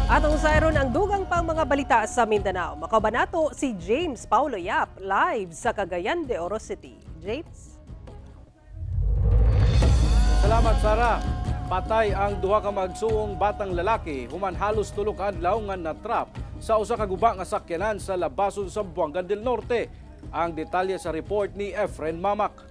Atong sayron ang dugang pang mga balita sa Mindanao. Makauban nato si James Paulo Yap live sa Cagayan de Oro City. James? Salamat, Sara. Patay ang duha ka magsuong batang lalaki human halos 3 ka adlaw nga natrap sa usa ka guba nga sakyanan sa Labason, Zamboanga del Norte. Ang detalye sa report ni Efren Mamak.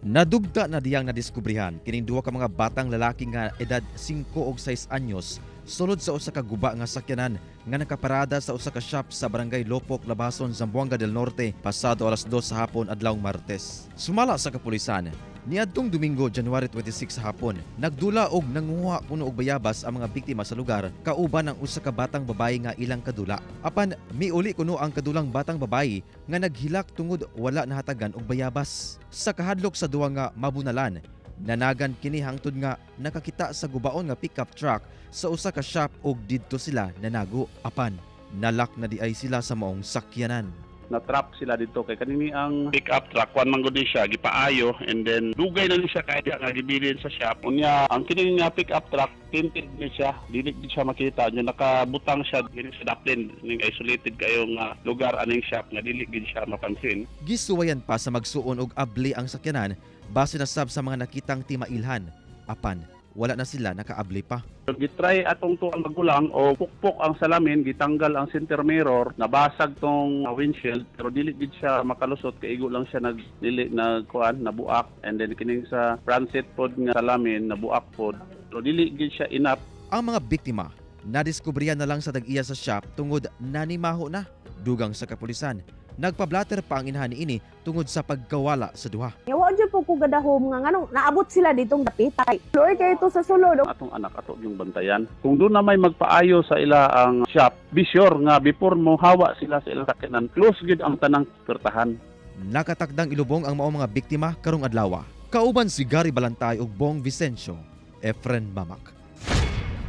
Nadugta na diyang nadiskubrihan kining duha ka mga batang lalaki nga edad 5 og 6 anyos sulod sa usa ka guba nga sakyanan nga nakaparada sa usa ka shop sa Barangay Lopok, Labason, Zamboanga del Norte pasado alas 2 sa hapon adlawng Martes. Sumala sa kapulisan, niadtong Domingo, January 26 sa hapon, nagdula og nanguha kuno og bayabas ang mga biktima sa lugar kauban ang usa ka batang babayi nga ilang kadula. Apan miuli kuno ang kadulang batang babayi nga naghilak tungod wala nahatagan og bayabas. Sa kahadlok sa duwa nga mabunalan, nanagan kini hangtod nga nakakita sa gubaon nga pickup truck sa usa ka shop og didto sila nanago. Apan nalak na diay sila sa maong sakyanan. Na-trap sila dito kay kanini ang pick up truck, kuan man gud ni siya, gipaayo, and then dugay na ni siya kay nga gibilin sa shop. Unya ang kini nga pick up truck, tinted ni siya, dili gid siya makita. Nya nakabutang siya diri sa daplin ning isolated kayo nga lugar aning shop nga dili gid siya mapansin. Gisuwayan pa sa magsuon og abli ang sakyanan base na sab sa mga nakitang timailhan. Apan wala na sila nakaabli pa. Gitry atong tuang magulang o pukpok ang salamin, gitanggal ang center mirror, nabasag tong windshield, pero dili gid siya makalusot kay igo lang siya nag dili nagkuan, nabuak, and then kining sa front seat pod nga salamin nabuak pod. Pero dili gid siya enough. Ang mga biktima nadiskubrihan na lang sa tag-iya sa shop tungod nanimaho na. Dugang sa kapulisan, nagpablatter pa ang inahan niini tungod sa pagkawala sa duha. Wa jud po ko gadahom nga nganong naabot sila ditong dapita. Luoy kay ito sa sulod. Atong anak ato yung bantayan. Kung doon na may magpaayo sa ila ang shop, be sure nga before mo hawa sila sa ilang sakyanan, close gid ang tanang pertahan. Nakatakdang ilubong ang maong mga biktima karong adlaw. Kauban si Gary Balantay ug Bong Vicencio, Efren Mamak.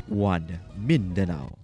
1 Mindanao.